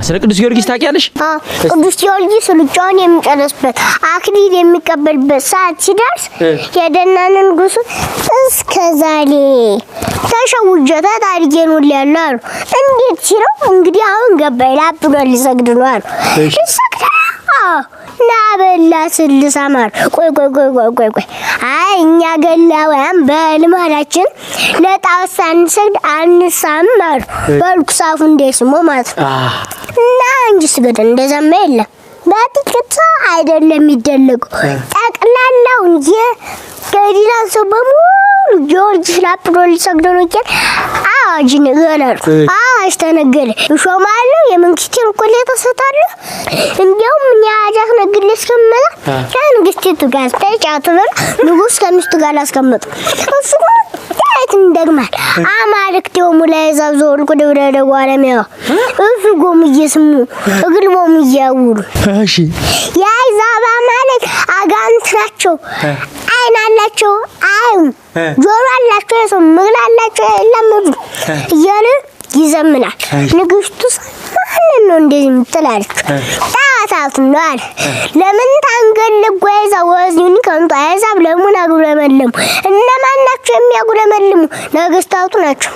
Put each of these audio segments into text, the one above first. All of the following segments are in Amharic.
ስለ ቅዱስ ጊዮርጊስ ታውቂያለሽ? ቅዱስ ጊዮርጊስ ሩጫውን የሚጨርስበት አክሊል የሚቀበልበት ሰዓት ሲደርስ የደና ንጉሱ እስከ ዛሬ ተሸውጄ ተታልዬ ኖሬያለሁ አሉ። እንዴት ሲለው እንግዲህ አሁን ገባኝ ላብሎ ሊሰግድ ነው አሉ። ሊሰግድ አዎ ና በላ ስልሳም አሉ። ቆይ ቆይ ቆይ ቆይ ቆይ ቆይ አይ እኛ ገላውያን በልማዳችን ለጣዖት ሳንሰግድ አንሳም አሉ። በልኩ ሳፉ እንዳይስሞ ማለት ነው። እና እንጂ ስገድ እንደዛማ የለም። በጥቂት ሰው አይደለም የሚደለቀው ጠቅላላውን የገሊላ ሰው በሙሉ ጊዮርጊስ ላፕሎ ሊሰግድ ነው እያለ አዋጅ ይነገራል። አዋጅ ተነገረ። እሾማለሁ፣ የመንግስቴን እኩሌታ እሰጣለሁ። እንዲያውም እኔ አዋጅ አስነግሬ እስከምመጣ ከንግስቲቱ ጋር ተጫወቱ ብሎ ንጉስ ከሚስቱ ጋር አስቀመጡ። እሱ ዳዊት እንደግማል አማልክት ዮሙ ለአሕዛብ ዘወልቁ ደብረ ደጓለሚያ እሱ ጎሙ እየስሙ እግር ቦሙ እያውሉ። እሺ የአሕዛብ አማልክት አጋንንት ናቸው። ዓይን አላቸው አያዩም፣ ጆሮ አላቸው አይሰሙም፣ እግር አላቸው አይራመዱም እያለ ይዘምናል። ንግስቱ ማንን ነው እንደዚህ የምትል አለችው። ጣዖታቱን ነው አለ። ለምን ታንገልጉ አሕዛብ ወሕዝብኒ ከንቱ አሕዛብ ለምን አጉረመለሙ? እነማን ናቸው የሚያጉረመልሙ? ነገስታቱ ናቸው።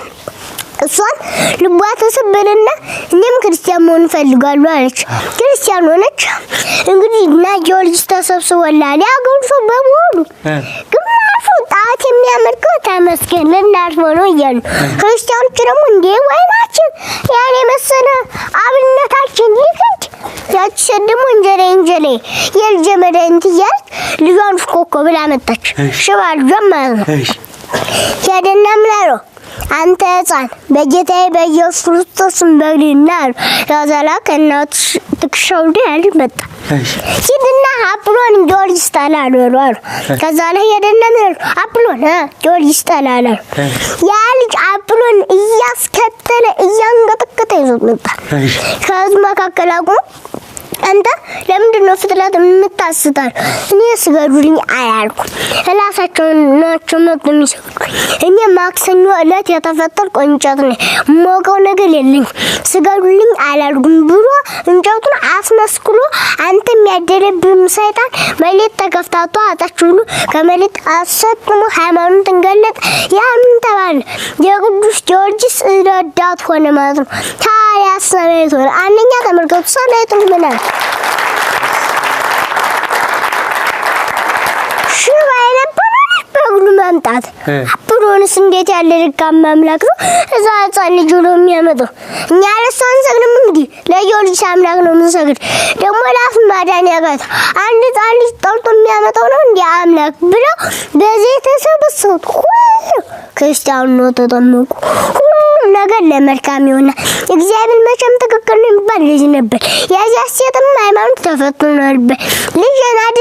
እሷን ልቧ ተሰበረና እኔም ክርስቲያን መሆን እፈልጋለሁ አለች። ክርስቲያን ሆነች። እንግዲህ እና ጊዮርጊስ ተሰብስቦላል። የአገሩ ሰው በሙሉ ግማሹ ጣዖት የሚያመልከው ተመስገን ልናልፈው ነው እያሉ፣ ክርስቲያኖች ደግሞ እንዴ ወይናችን ያን የመሰለ አብነታችን ሊክድ። ያቺ ሴት ደግሞ እንጀሬ እንጀሬ የልጄ መድኃኒት እያለች ልጇን ሽኮኮ ብላ መጣች። ሽባ ልጇን ማለት ነው። ሄደና ምን አለው? አንተ ሕፃን በጌታዬ በኢየሱስ ክርስቶስ በግልና አሉ። ያዘላ ከእናቱ ትከሻው ላይ ያለ መጣ። ሂድና አጵሎን ጊዮርጊስ ጠላሉ አሉ። ከዛ ላይ ሄደና ምን አሉ? አጵሎን ጊዮርጊስ ጠላሉ አሉ። ያ ልጅ አጵሎን እያስከተለ እያንቀጠቀጠ ይዞት መጣ። ከህዝብ መካከል አቁሞ አንተ ለምንድን ነው ፍጥረት የምታስታል? እኔ ስገዱልኝ አላልኩም። እራሳቸው ናቸው መጡ የሚሰግዱ። እኔ ማክሰኞ ዕለት የተፈጠርኩ እንጨት ነኝ፣ የማውቀው ነገር የለኝም። ስገዱልኝ አላልኩም ብሎ እንጨቱን አስመስክሎ አንተም ያደረብህም ሰይጣን መሬት ተከፍታቶ አጣች ብሎ ከመሬት አሰጥሞ ሃይማኖትን ገለጠ። ያምን ተባለ። የቅዱስ ጊዮርጊስ ረዳት ሆነ ማለት ነው። ታዲያ ሰማዕት ሆነ። አንደኛ ተመልከቱ፣ ሰማዕቱ ምን አለ? ሽባ የነበረ በእግሩ መምጣት። አጵሎንስ እንዴት ያለ ደካማ አምላክ ነው! እዛ ሕፃን ልጅ ብሎ የሚያመጣው እኛ ለእሱ አንሰግድም። እንግዲህ ለጊዮርጊስ አምላክ ነው የምንሰግድ። ደግሞ ራሱ ማዳን ያቃተው አንድ ሕፃን ልጅ ጠርቶ የሚያመጣው ነው እንዲህ አምላክ ብለው በዚህ የተሰበሰቡት ሁሉ ክርስቲያኑ ነው ተጠመቁ። ሁሉም ነገር ለመልካም ይሆናል። እግዚአብሔር መቼም ትክክል ነው የሚባል ልጅ ነበር። የዚያ ሴትም ሃይማኖት ተፈትኖ ነበር። ልጅ